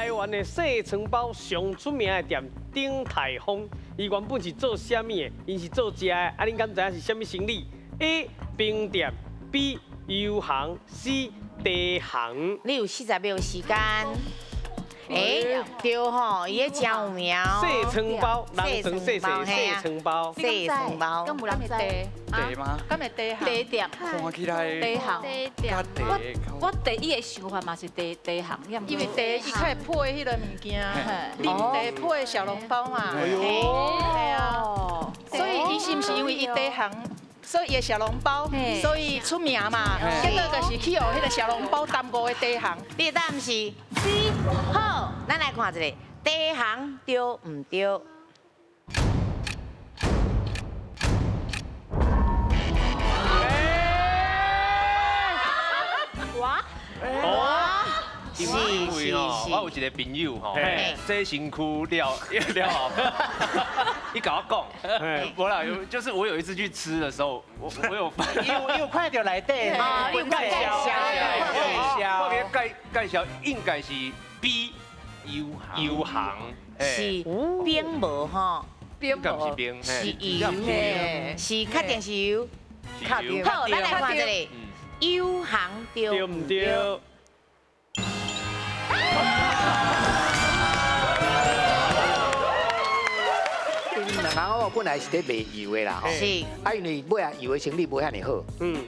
台灣的細床包上出名的店鼎泰豐，伊原本是做啥物的？𪜶是做食的，啊，恁敢知影是啥物生理？A 冰店，B 油行，C 茶行。你有40秒時間。哎，對吼，伊个真有名。細床包，人床細細細床包。細床包。敢有人知？茶嗎？敢會茶行？茶店。看起來。茶行。茶我第一個想法嘛是茶茶行，因為茶伊較會配彼个物件，啉茶配小籠包嘛。哎喲。係啊。所以伊是毋是因為伊茶行？所以伊的小籠包，所以出名嘛。結果就是去予彼个小籠包耽誤的茶行。你的答案是 C。好，咱來看一下，茶行對毋對？哇！哇！因為吼，我有一個朋友吼，洗身軀了了後，伊共我講，無啦，就是我有一次去吃的時候，我有有看著內底，有介紹，我給介紹應該是 B 油油行，是冰無吼，冰無是冰，是油，是確定是油，好，咱來看這個油行對毋對？兩翁我本來是咧賣油的啦，吼，啊，因為尾仔油的生意無遐爾好，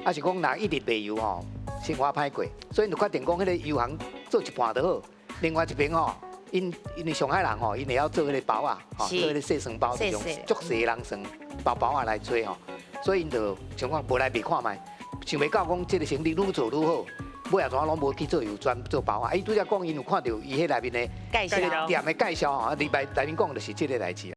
啊是講若一直賣油吼，生活歹過，所以就決定講彼个油行做一半就好，另外一邊吼，𪜶因為上海人吼，𪜶會曉做彼个包仔，吼，做彼个細床包，就用足細的人床包包仔來做吼，所以𪜶就想講無來賣看覓，想袂到講這个生意愈做愈好。尾仔怎攏無去做油，專做包仔。伊拄才講，𪜶有看著伊彼內面的介紹店的介紹吼，啊，內內面講就是這个代誌啦。